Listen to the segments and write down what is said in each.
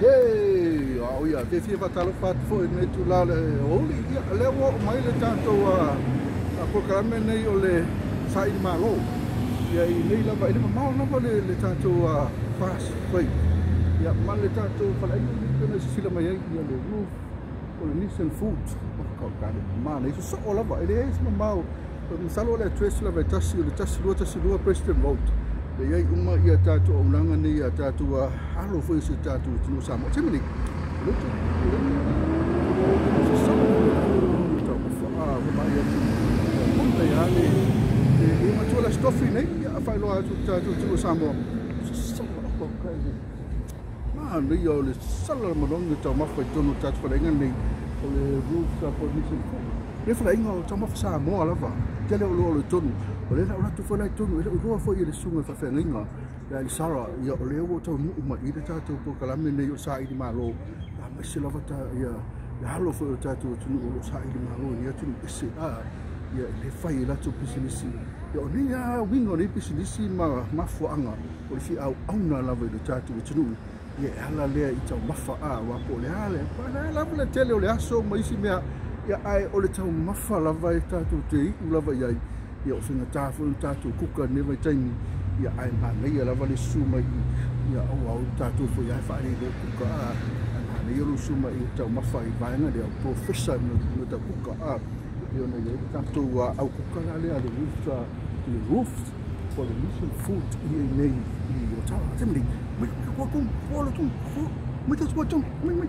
Hey, o ia, te fia whakatalofa atu foi nei tūlā le oli. Ia, lea ua oo mai le tatou a polokalame nei o le saili malo. Ia, i nei lava, e le mamao lava le tatou fast freight. Ia, ma le tatou faleaiga nei pei ona silasila mai ai, ia le roof Polynesian Foods. O ka ka le mana, i sosoo lava, e leai se mamao. Masalo o le address lava e tasi, o le 1212 Preston Road. Le iai uma ia tatou auaunaga nei a tatou alo foi o si o tatou atunuu o Samoa. Taimi nei, o lea ou te sosoo taumafa a ua vaai atu ua ia le le matua la Stofi nei, ia faailoa atu le tatou atunuu o Samoa. Sosoo o ka le manaia o le sala o le manogi o taumafa i totonu o le tatou faleaiga nei o le Roof Polynesian Food. Le faleaiga o taumafa Samoa lava, tele o loa o le tonu. O lea la o latou foi la i totonu, e le o iloa foi e le susuga i le faafeagaiga ia Elisara, ia o lea ua taunuu mai i le tatou polokalame nei o saili malo, aemaise lava ta ia le alo foi o le tatou atunuu o lo o saili malo i atunuu ese a ia e le fai e latou pisinisi. Ia o nei lava uiga o nei pisinisi ma mafuaaga o le fia auauna lava i le tatou atunuu. Ia e ala lea i taumafa a aua po o le a le lava le tele o le aso ma isi mea, ia ae o le taumafa lava e tatou te iu lava i ai. Ia o faigata foi ona tatou kuka i lenei vaitaimi, ia ae manaia lava le susu mai ia aua o tatou foi ae faalele kuka a, ae manaia lou susu mai i taumafa i vaega lea o professor mo tau kuka a, e ona i ai le tatou au kuka la lea le roof le roof Polynesian Food i nei i Otago. Taimi nei, mai kua tung, kua lo tung, kua, mai ta tua tung, mai mai.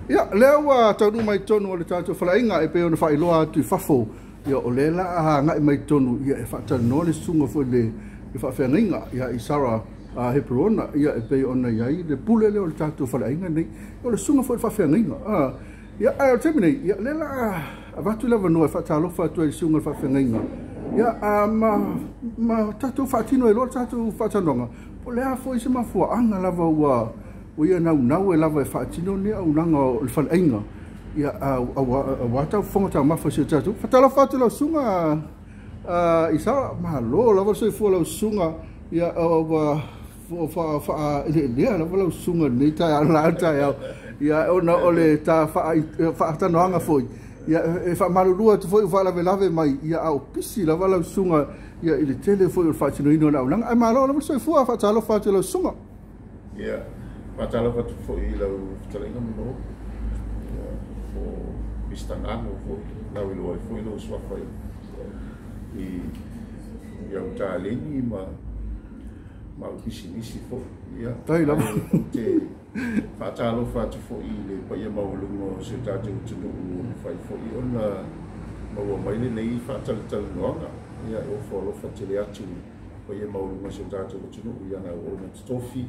Ia, lea ua taunuu mai totonu o le tatou faleaiga e pei ona faailoa atu i fafo. Ia, o lea la a agai mai totonu, ia, e faatalanoa le susuga foi le faafeagaiga ia Isara Heperona, ia, e pei ona i ai le pule lea o le tatou faleaiga nei, o le susuga foi le faafeagaiga. Ia, ae o le taimi nei, ia, lea la avatu le avanoa e faatalofa atu ai i le susuga le faafeagaiga. Ia, ma tatou faatino ai loa le tatou faatalanoaga, po o le a foi se mafuaaga lava ua ia naunau e lava e faatino nei auaunaga o le faleaiga. Ia, aua tau fofoga taumafa o si o tatou. Faatalofa atu lau susuga Isara, malo lava le soifua lau susuga. Ia, ua faaeleelea lava lau susuga i lenei taeao, la taeao. Ia, ona o le ta faatanoaga foi, ia, e faamalulu atu foi ua faalavelave mai, ia, a o pisi lava lau susuga, ia, i le tele foi o le faatinoina o le auaunaga. Ae malo lava le soifua, faatalofa atu lau susuga. Ia, faatalofa atu foi i lau fetalaiga Mano, ia, po o Mr. Gago foi, lau iloa ai foi lou suafa i au taleni ma au pisinisi foi. Ia, Tai lava. Ou te faatalofa atu foi i le paia maualuga o si o tatou atunuu ua mafai foi ona maua mai lenei faatalatalanoaga. Ia, e ofo alofa tele atu i le paia maualuga o si o tatou atunuu i ana auauna totofi,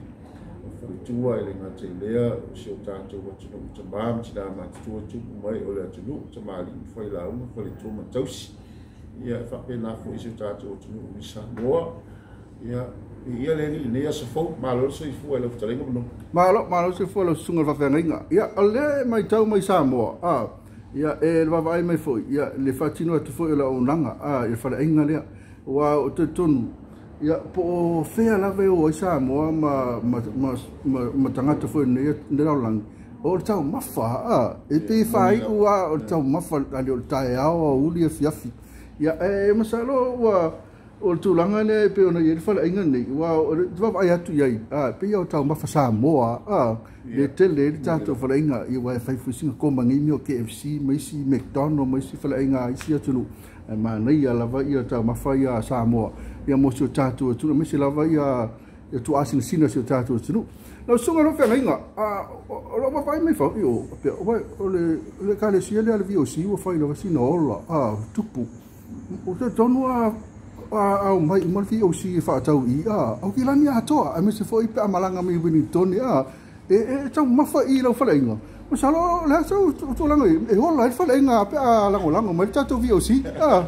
o faletua e le gata i lea o si o tatou atunuu tama ma tina matutua tupu mai o le atunuu, tamalii ma failauga, faletua ma tausi. Ia, e faapena foi si o tatou atunuu i Samoa. Ia, ia le alii i lenei aso fou, malo le soifua i lau fetalaiga Mano. Malo, malo le soifua lau susuga i le faafeagaiga. Ia, o lea e matau mai Samoa, a, ia, e vaavaai mai foi, ia, le faatino atu foi o le auaunaga, a, i le faleaiga lea. Aua o talitonu, ia, po o fea lava e o ai Samoa ma tagata foi o lenei lalolagi, o le taumafa, a, e pei e faaiu lava o le taumafa, ale o le taeao, aoauli, afiafi. Ia, e masalo ua o le tulaga lea e pei ona i ai le faleaiga nei, aua o le vaavaai atu i ai, a, pei o taumafa Samoa, a, le tele ai le tatou faleaiga, ia, aua e fai foi sina koma nei mea o KFC ma isi McDonald ma isi faleaiga a isi atunuu, ae manaia lava ia taumafa ia Samoa, ia mo si o tatou atunuu, aemaise lava ia tuaasinasina si o tatou atunuu. Lau susuga i le faafeagaiga, o lau vaavaai mai fau, o le ekalesia lea a le VOC ua fai lava sina ola, a, tupu. O talitonu a aumai uma le VOC e faatau i a, Aukilani atoa, aemaise foi pe a malaga mai i Wellington, a, e taumafa i lau faleaiga. Masalo o le a sau tulaga e ola ai le faleaiga pe a lagolago mai le tatou VOC. A.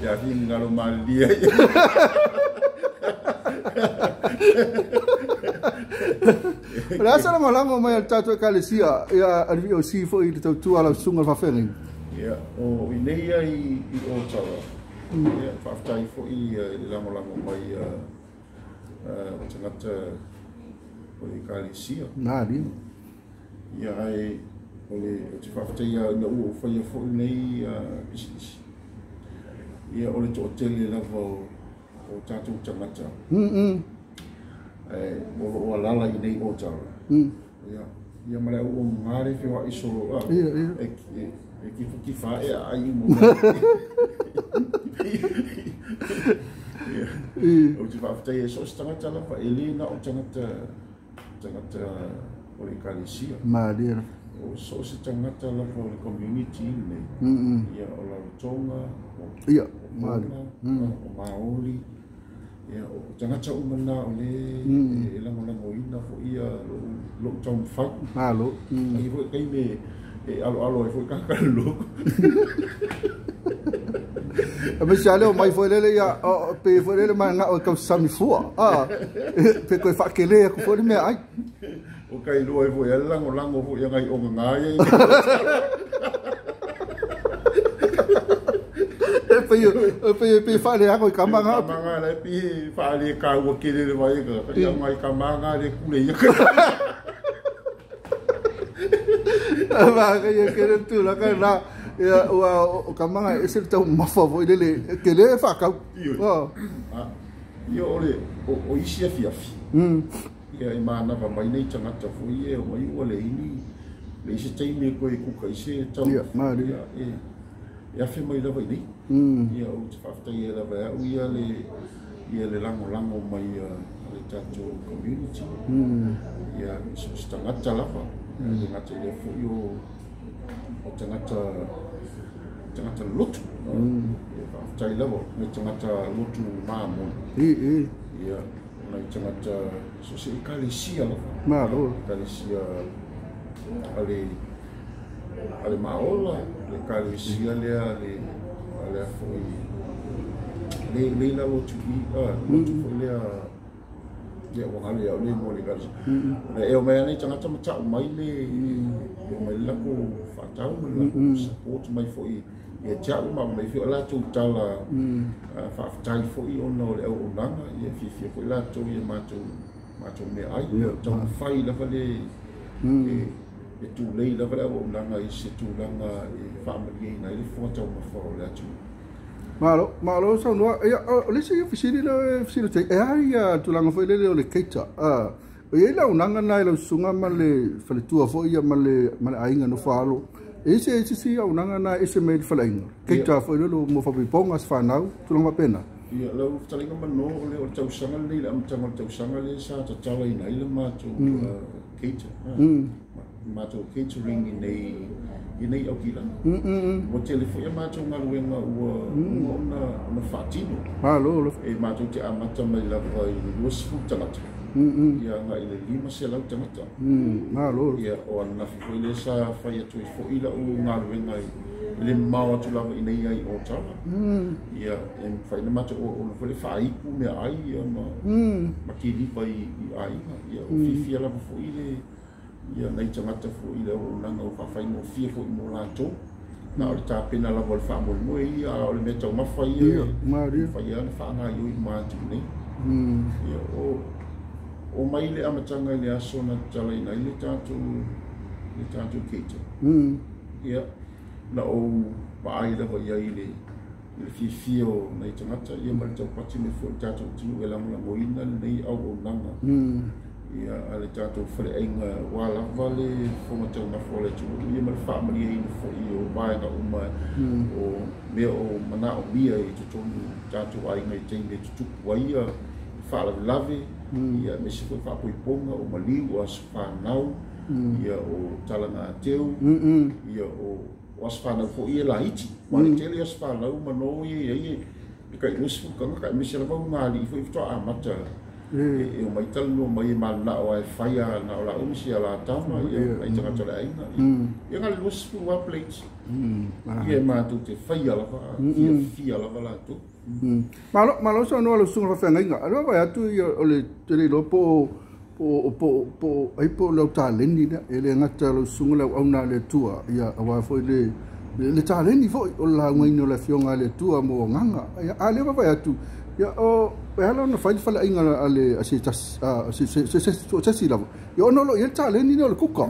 Ia finagalo malilie ai. O le a sa lagolago mai a le tatou ekalesia ia a le VOC foi i le tautua a lau susuga i le faafeagaiga? Ia, o i nei ai i Otawa, ia, faafetai foi i le lagolago mai a tagata o le Ekalesia. Malie. Ia, ae o le ou te faafetaia ina ua ou faia foi lenei pisinisi. Ia, o le toatele lava o tatou tagata ae o lo o alaala i nei Otawa. Ia, ia ma le au o ngā le feoa'i solo a. Ia, ia. E kifakifa e ai mo. Ia. Ou te faafetai e so o se tagata lava, e lē na o tagata o le Ekalesia. Malie. O so o se tagata lava o le community nei. Ia, o Rarotonga, o Ia, malie. Tonga, o Maoli. Ia, o tagata uma na o le e lagolagoina foi ia lo'u taumafai. Malo. Ai foi taimi e aloalo ai foi tagata le logo. A me se ale o mai foi lele ia o pe foi lele mai ngā o kau sami fua. Ah, pe koe whakele aku foi le mea ai. O kai lua ai foi ale lagolago foi ngai o ngā ia. E pe whale ako i kamanga. Kamanga le pi whale ka ua kere le vai ka. Ia ngai kamanga le kule ia. Ma ka ia kere tu la ka na ia ua o kamanga e se tau mafa foi lele ke le whakau. Io. Ia o le o isi afiafi. Ia e mānawa mai nei tagata foi e o mai ua le ini le isi taimi e koe kuka i se tau. Ia, malie. Ia e afe mai lava i nei. Ia ou te faafetai ai lava e au ia le lagolago mai a le tatou community. Ia so se tagata lava. Ia tagata i lea foi o tagata lotu. Ia faafetai lava nai tagata lotu mamoni. I. Ia nai tagata so se Ekalesia lava. Malo. Ekalesia ale maola, le Ekalesia lea le foi le la lotu i lotu foi lea ia ua gale au le mo le Ekalesia. E o mai nei tagata mata'u mai le e o mai le lako fa'atau ma le lako support mai foi ia te a'u ma mai foi o latou tala fa'afetai foi ona o le auaunaga ia fiafia foi latou ia matou meaai taumafai lava le e tulei lava le auaunaga i se tulaga e fa'amalieina ai le fofoga taumafa o le atunuu. Malo, malo saunoa. Ia, o le isi fesili le fesili te e ai ia tulaga foi lele o le keita. O iai le auaunaga na e lau susuga ma le faletua foi ia ma le aiga no whaalo. E se isi auaunaga na e ese mai le faleaiga. Keita foi lele mo whapiponga se whanau, tulaga faapena. Ia, lau fetaliga manō o le o le tausaga lenei le amataga o le tausaga lea sa tatalaina ai le matou keita. Matou catering i nei Aukilani. Ua tele foi a matou galuega ua ona fa'atino. Malo. E matou te amata mai lava i le 20 tagata. Ia agai i le 500 tagata. Malo. Ia o ananafi foi lea sa fai atu ai foi la'u galuega i le mamao atu lava i nei ai Otawa. Ia e mafai ona matou ona foi le fa'aipu meaai ia ma kiliva i aiga. Ia o fiafia lava foi le ia nai tagata foi i le auaunaga o fa'afaigofie foi mo latou. Na o le tapena lava o le fa'amoemoe ia a o le mea taumafa ia Malie. Faia ona fa'agaioi uma atu nei. Ia o mai le amataga i le aso na tatalaina ai le tatou keita. Ia na ou va'ai lava iai le fiafia o nai tagata ia ma le taupati me foi le tatou atunuu e lagolagoina lenei auaunaga. Ia a le tatou faleaiga ua lava le fofoga taumafa o le atunuu ia ma le fa'amalieina foi o vaega uma o mea o mana'omia i totonu tatou aiga i taimi e tutupu ai ia fa'alavelave ia aemaise foi fa'apoipoga o maliu o aso fanau ia o talagateu ia o aso fanau foi e laiti. Ma le tele aso fanau manō ia ia e kai 20 tagata aemaise lava ugalii foi fatoa amata e o mai talanoa mai e manana'o ae faia na o la'u ma sia latama ia nai tagata o le aiga. Ia ga le 20 a plates. Ia e matou te faia lava fiafia lava latou. Malo, malo saunoa lau susuga faafeagaiga. Aloa vai atu ia o le tele iloa po o ai po o lau taleni lea e le gata lau susuga le auauna a le Atua ia auā foi le le taleni fo'i o le laugaina o le afioga a le Atua mo agaga. Ia a lea vaavaai atu, ia o e ala ona fai le faleaiga a le a se tasi se tasi lava, ia ona o lo o i ai le taleni lea o le kuka.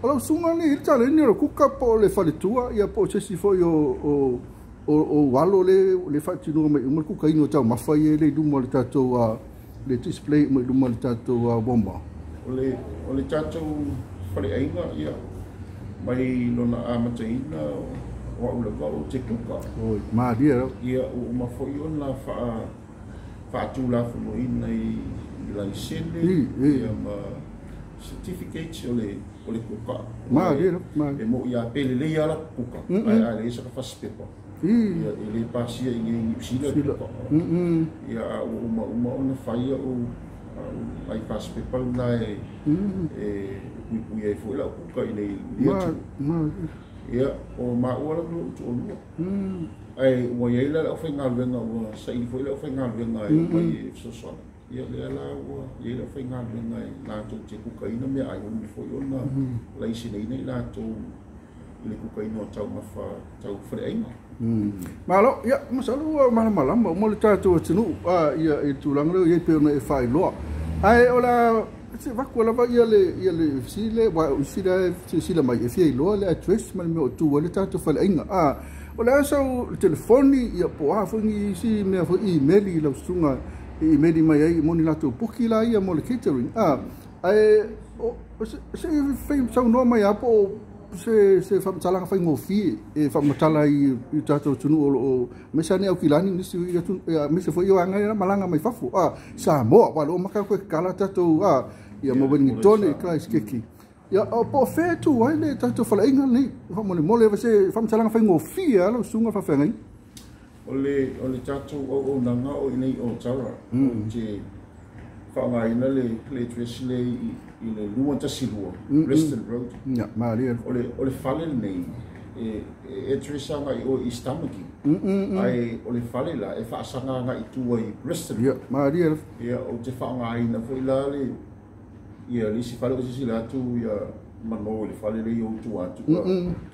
O lau susuga le i ai le taleni o le kuka po o le faletua, ia po o se isi foi o alo le faatinoga mai uma le kukaina o taumafa ia le i luma o le tatou le display mai luma o le tatou woma. O le tatou faleaiga, ia mai lona amataina o au lava o te kuka. Oi, malie. Ia ua uma foi ona faatulafonoina i laisene ia ma certificates o le kuka. Malie. E mo ia pele lei ala kuka. Ai ai le sa ka fasipepa. Ia e le pasia i Niu Sila kuka. Ia ua uma ona faia o ai fasipepa na e pui ai foi lau kuka i nei atu. Ia o maua la lo tu'olua. Ai ua iai la lau faigaluega ua saili foi lau faigaluega e mai e fesoasoani. Ia lea la ua iai lau faigaluega e latou te kukaina meaai ua foi ona laiseneina i latou i le kukaina o taumafa tau faleaiga. Malo, ia masalo ua malamalama uma le tatou atunuu ia i le tulaga lea e pei ona e faailoa. Ae o la se vaku lava ia le fesili ua o isi la silasila mai e fia iloa le address ma le mea o tu ai le tatou faleaiga. O le a sau telefoni, ia po o a foi nisi mea foi email i lau susuga e email mai ai mo ni latou puki la ia mo le catering. Ae se fai saunoa mai a po o se faamatalaga faigofie e faamatala i tatou atunuu o lo o aemaise lava ni Aukilani nisi aemaise foi o aga malaga mai fafo. Samoa, ua loo maka koe tatala tatou ia ma Wellington i Christchurch. Ia o po o fea e tu ai le tatou faleaiga lenei faamolemole se faamatalaga faigofie a lau susuga faafeagai. O le tatou auaunaga o i nei Otara, o te faaaogaina le address le i le 212 Preston Road. Ia, malie. O le fale lenei e address agai o i Stamaki. Ai o le fale la e faasaga agai i tua i Preston. Ia, malie. Ia o te faaaogaina foi la le ia le isi fale o sisi la atu ia mano i le fale le i o tua atu.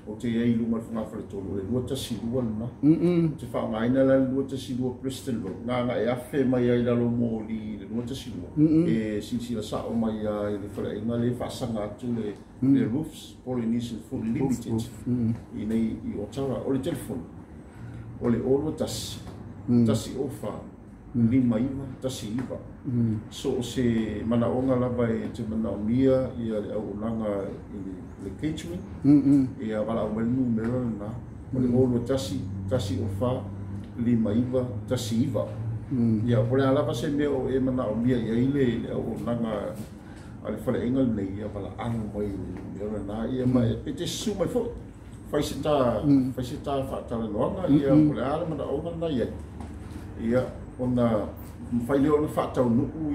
O te iai luga le fogafale-tolu o le 212 lena. O te faaaogaina la le 212 Preston Road. Nga e afe mai ai lalo moli le 212. E silasila sa'o mai ai le faleaiga le faasaga atu le Roofs Polynesian Food Limited i nei i Otara. O le telefoni o le 021 104 5919. So o se manaoga lava e te manaomia ia le auaunaga i le catering. Ia valaau mai le numera lena o le 021 104 5919. Ia po o le a lava se mea o e manaomia i ai le auaunaga a le faleaiga lenei, ia valaau mai le numera lena. Ia ma e pe te susu mai foi fai se ta faatalanoaga, ia po o le a le manaoga lena i ai. Ia ona mafai lea ona faataunuu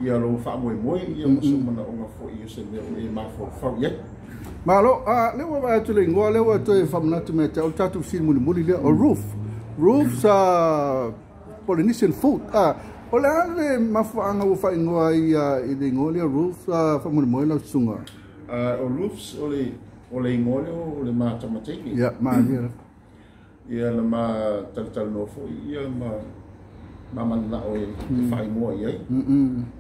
ia lou faamoemoe ia ma sou manaoga foi o se mea o e mafaufau i ai. Malo, lea ua vaai atu le igoa lea ua toe faamanatu mai ia te au le tatou fesili mulimuli lea o Roofs Polynesian Food. O le a le mafuaaga ua faaigoa ai i le igoa lea Roofs faamolemole lau susuga? O Roofs o le igoa lea o le matamataine. Ia, malie. Ia na ma talatalanoa foi ia ma mananao e faaigoa i ai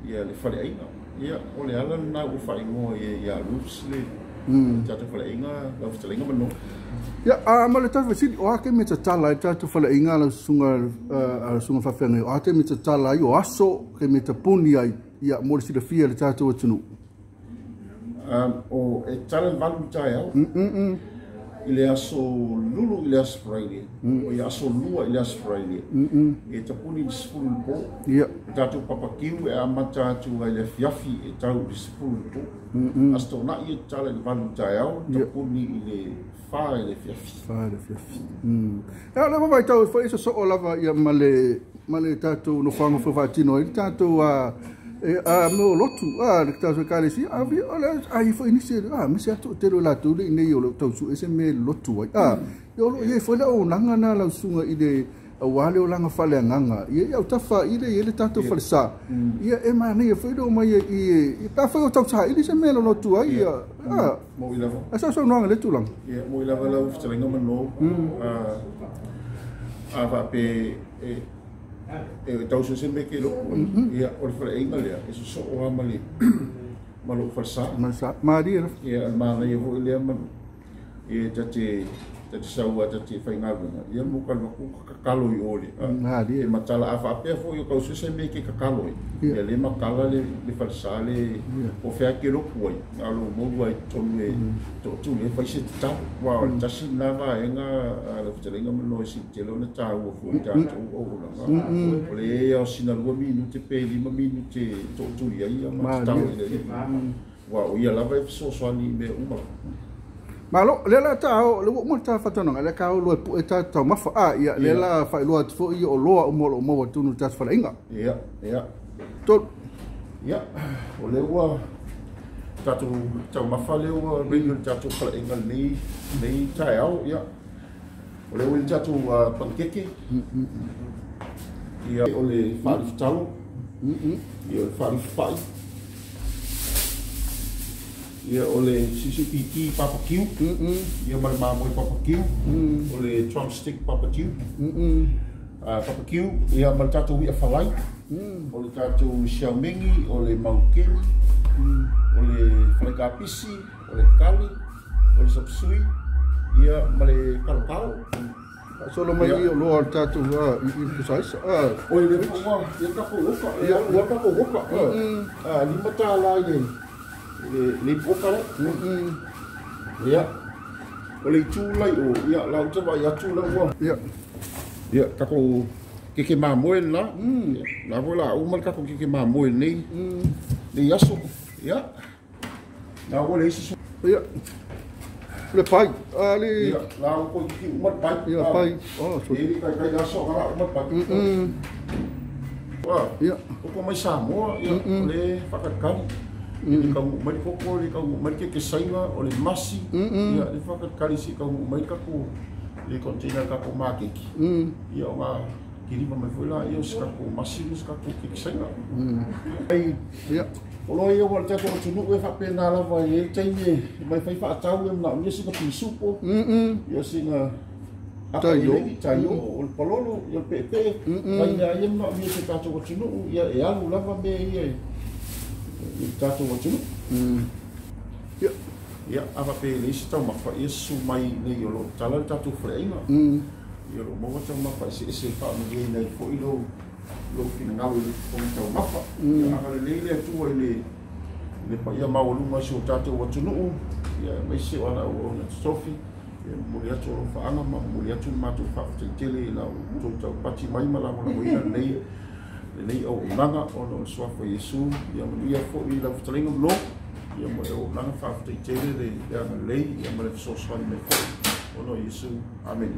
ia le faleaiga. Ia o le ala lena ua faaigoa ia Roofs le tatou faleaiga lau fetalaiga mano. Ia ma le tatou fesili o a ke me tatala ai tatou faleaiga lau susuga faafeagai, o a ke me tatala ai o aso ke me tapuni ai ia mo le silafia le tatou atunuu? O e tala le 8 taeao i le aso lulu i le aso Friday, o i aso lua i le aso Friday, e tapuni i le 10 le po. Ia. O tatou papakiu e amata atu ai le afiafi e tau i le 10 le po. Aso toonai e tatala i le 8 taeao, tapuni i le 4 i le afiafi. 4 i le afiafi. Ia o le vaitau e foi sosoo lava ia ma le tatou nofoaga foi faatino ai le tatou mo lotu le tatou ekalesia o le ai foi nisi misi atu tele o latou le i nei o le tausu e se mea lotu ai. Ia o lo o i ai foi le auaunaga na lau susuga i le Auā le olaga faaleagaga ia i autafa i le i ai le tatou falesa ia e manaia foi le omai i pe afai o tausaili se mea e lolotu ai ia Moʻi lava. A sausaunoaga i lea tulaga. Ia, moʻi lava lau fetalaiga manō. A faapea e tau se mea e te lotu ai, ia, o le faleaiga lea, e sosoo lava ma le ma lou falesa. Malesa malie lava. Ia, o le manaia foi lea manō, ia ta te sau lava ta te faigaluega, ia mo ka alu atu tatalo i o Malie. le matala. A faapea foi o tau se mea e te tatalo ai, ia le matala le falesa le po o fea e te lotu ai, na o lou moulu lava i totonu e tootuli ai fai se tatalo. Aua o le tasi lena vaega a lau fetalaiga manō e sili tele ona taua fua i tatou auaunaga. O le i ai lava o sina 2 minute pe 5 minute e tootuli ai ma tatalo i le Alii. Aua o ia lava e fesoasoani i mea uma. Malo, lea la ta o, le ua uma ta faatonuga, le ka o loa e pu'e ta taumafa. A, ia, lea la faailoa atu foi oloa uma o lo o maua i totonu o le tatou faleaiga. Ia, ia. Tolu. Ia, o lea ua tatou taumafa lea ua ready o le tatou faleaiga lenei taeao. Ia, o lea ua i le tatou panikeke. Ia, o le faalifitalo. Ia, o le faalififa'i. Ia, o le CCPT papakiu. Ia, ma le mamoe papakiu. O le drumstick papakiu. Papakiu, ia, ma le tatou i'a falai. O le tatou siaumegi, o le maukeni, o le falaikapisi, o le kali, o le sapsui, ia, ma le kalokalo. Faasolo mai i oloa o le tatou i pusaisa. O le ua ia tatou oka, ia ua tatou oka. $5 i le oka le. Ia. O le itu lai o, ia, la uta vai atu la ua. Ia. Ia, tatou keke mamoe la. La foi la uma le tatou keke mamoe nei. Nei aso. Ia. La ua le isi. Ia. Le pai. Le Ia, la ua koi kiki uma le pai. Ia, pai. Oh, so. E kai kai aso ka la uma le pai. Ia. Koko mai Samoa, ia, o le whakakari. Le kau mai koko, le kau mai ke sainga, o le masi, ia, le whakakari si kau mai kako, le container kako makeki. Ia, o ngā kiripa mai foi la, ia, o se kako masi, o se kako ke sainga. Ai, Ia. o loa ia ua le tatou atunuu e faapena lava i ai le taimi e mai fai faatau e manaomia sina pisupo, ia sina Taio. Taio, o le palolo, ia le peepee, mai mea ia manaomia se tatou atunuu, ia e alu lava mea ia i le tatou atunuu. Ia. Ia, a faapea e leai se taumafa, ia susu mai nei o lo o tatala le tatou faleaiga. Ia o lo o maua taumafa eseese e faamalieina ai foi lou finagalo i le fofoga taumafa. Ia agalelei le Atua i le paia maualuga i si o tatou atunuu, ia aemaise o ana auauna totofi. Ia momoli atu o lou faaga ma momoli atu le matou faafetaitele i lau tou taupati mai ma lagolagoina lenei auaunaga ona o le suafa o Iesu. Ia manuia foi lau fetalaiga manō, ia mo le auaunaga faafetaitele le agalelei ia ma le fesoasoani mai foi ona o Iesu. Amene.